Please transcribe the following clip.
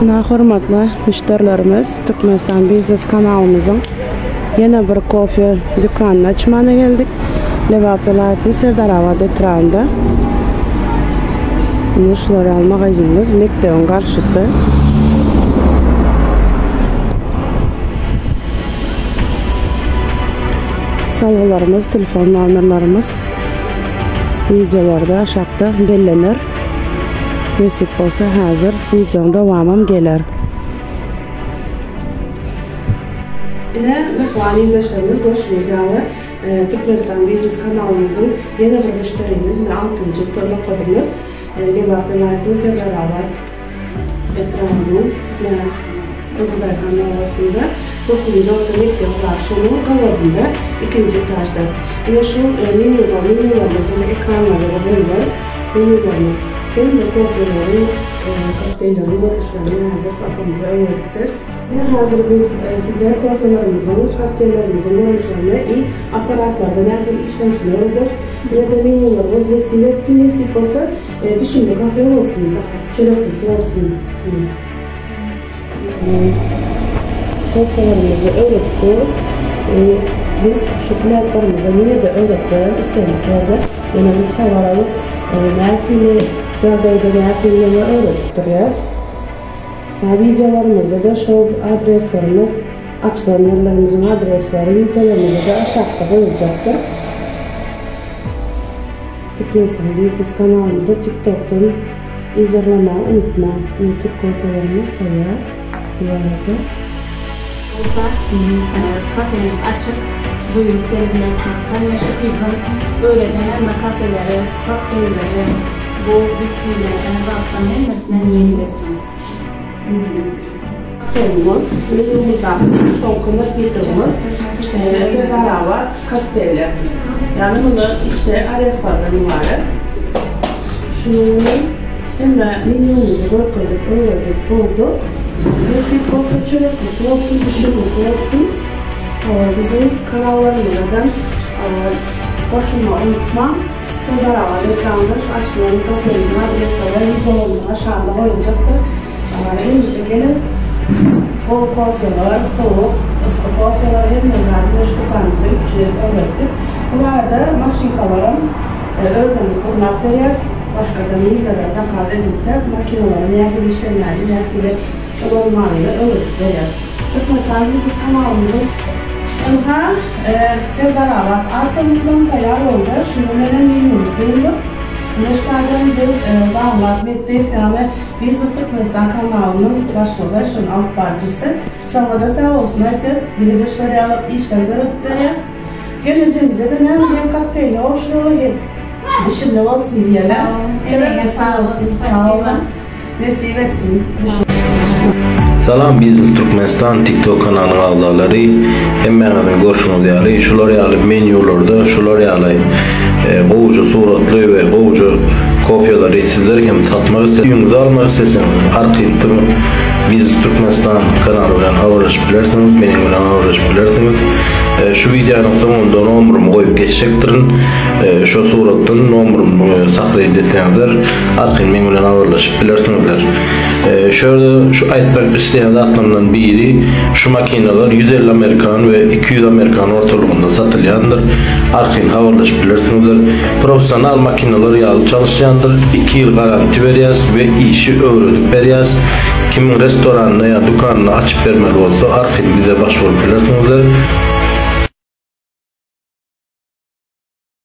Ynha hormatly müşderilerimiz Türkmenistan biznes kanalymyzyň ýene bir kofe dükanyny açmana geldik. Lebap welaýatynyň Serdarabat etrabynda. Ine şular ýaly magazinimiz mekdebiň garşysy. Salgylarymyz, telefon nomerlerimiz wideolarda aşakda bellener. Nesip bolsa häzir wideoň dowamam geler. Ine mähriban ildeşlerimiz görşüňiz ýaly Türkmenistan biznes kanalymyzyň ýene bir müşderimiz ine altynjy nokadymyz Lebap welaýatynyň Serdarabat etrabynyň Gyzyldaýhan obasynda dokuzynjy orta mekdebi bar şonuň gabadynda ikinji etažda. Ine şu menýuda menýularymyz ine ekranlarda goýlan menýularymyz hemme kofeleriň kokteýlleriň görnüşlerini häzir apamyza öwredipdiris. Ine häzir biz size kofelerimiziň kokteýllerimiziň görnüşlerini i apparatlarda nähili işlenişini öwrederis. Ine-de menýularymyz nesip etsin nesip bolsa Düşümli kafe bolsun, çöreklisi bolsun. Kofelerimizi öwredip durus. Biz şu kliýentlerimize nirede öwretjegem islendik ýerde ýöne biz habar alyp nähili ýagdaýda nähili neme öwredip durýas. Wideolarymyzda-da şol adreslerimiz açylan ýerlerimiziň adresleri wideolarymyzda-da aşakda goýuljakdyr. Türkmenistan biznes kanalymyzy TikTokdan yzarlamagy unutmaň. Ine türk kofelerimiz taýýar bu arada. Bolsa kafemiz açyk buýrup gelebilersiňiz. Hemme şu gyzyň öwreden hemme kafeleri, kokteýlleri, bu wiskilerden zatlaryň hemmesinden iýebilersiňiz. Kokteýlimiz, menýumyzdaky iň soňky napitogymyz Serdarabat kokteýli. Ýagny munda içde orehlardan ybarat. Şunuň bilen hemme menýumyzy görkezip öwredip bolduk. Nesip bolsa çöreklisi bolsun, bişirmesi bolsun. Biziň kanallarymyza-da goşulmagy unutmaň. Serdarabat etrabynda şu açylan kafemiziň adresleri wideomyzyň aşagynda goýuljakdyr. Hemişe geliň. Gowy kofeler, sowuk, yssy kofeler hemme zady we şu dükanymyzda üpjün edip öwretdik. Bu barada maşynkalaram özümiz gurnap berýäs. Başgada nirelere zakaz edilse makinalary nähili işlemäni, nähili ulanmanyny öwredip berýäs. Türkmenistan Biznes kanalymyzyň Ynha, Serdarabat atomymyzam taýýar boldy. Şunuň bilenem menýumyz dyndyk. Ine şu taýdan biz Bagmyrat Metdiýew ýaly Biznes Türkmenistan kanalynyň başlygy, şuny alyp baryjysy. Şoňada sag bolsun aýtýas. Bize-de şular ýaly işleri döredip berýär. Gelnejemize-de näme hem kokteýli gowşuraly hem bişirli bolsun diýeli. Sag boluň. Emegiňe saglyk. Spasiba. Nesip etsin. Salam Biznes Türkmenistan TikTok kanalynyň agzalary hemmäňiziň görşüňiz ýaly şular ýaly menýularda şular ýaly gowja suratly we gowja kofýalary sizler hem satmak isle öýüňize almak isleseňiz arkaýyn turuň Biznes Türkmenistan kanaly bilen habarlaşyp bilersiňiz meniň bilen habarlaşyp bilersiňiz şu wideonyň soňunda nomerymy goýup geçjekdirin şu suratdan nomerymy sahraýyn etseňizler Arkaýyn meň bilen habarlaşyp bilersiňizler. Şu ýerde şu aýtmak isleýän zatlarymdan biri şu makinalar 150 amerikan we 200 amerikan ortalygynda satylýandyr. Arkaýyn habarlaşyp bilersiňizler. Professional makinalar ýaly çalyşýandyr. 2 ýyl garanti berýäs we işi öwredip berýäs. Kimiň restoranyny ýa dükanyny açyp bermeli bolsa arkaýyn bize baş bolup bilersiňizler.